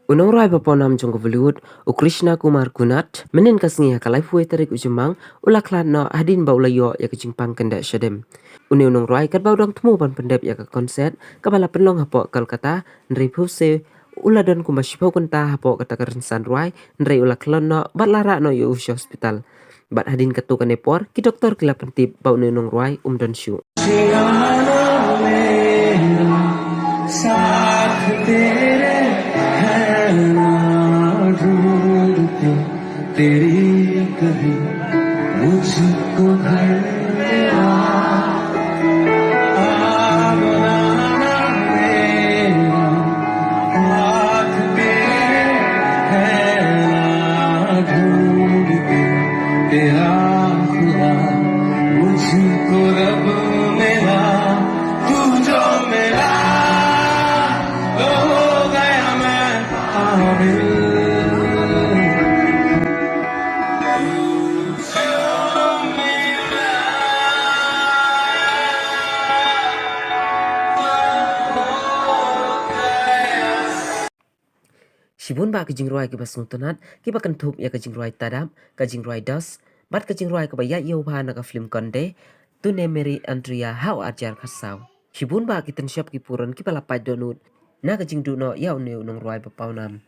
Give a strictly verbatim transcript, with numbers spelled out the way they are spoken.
U nongrwai ba pawnam jong ka Bollywood, u Krishna Kumar Kunad, mynnin ka sngi ha ka laiphew tarik u Jymmang, u la khlad noh hadien ba u la ïoh ïa ka jingpang kyndit shadem. Une u nongrwai katba u dang thmu ban pyndep ïa ka concert kaba la pynlong hapoh Kolkata, hynrei phewse u la don kumba shiphew kynta hapoh kata ka rynsan rwai, hynrei u la khlon noh bad la rah noh ïa u sha hospital. Bad hadien katto katne por, ki doktor ki la pyntip ba une u nongrwai um don shuh. साथ तेरे है ना ढूंढते तेरी कहीं मुझको घर मेरा आ बनाना मेरा साथ तेरे है ना ढूंढते तेरा खुदा मुझको रब मेरा तू जो मेरा तो हो गया मैं काबिल। Shibun bah ki jingrwai kiba sngewtynnat kiba kynthup ïa ka jingrwai Tadap, ka jingrwai Dos, bad ka jingrwai kaba ïaid ïew bha na ka film Konde, Tune Meri Andrea ha u arjar khatsaw. Shibun bah ki tynshop ki puron kiba la pait dohnud na ka jingduh noh ïa une u nongrwai ba pawnam.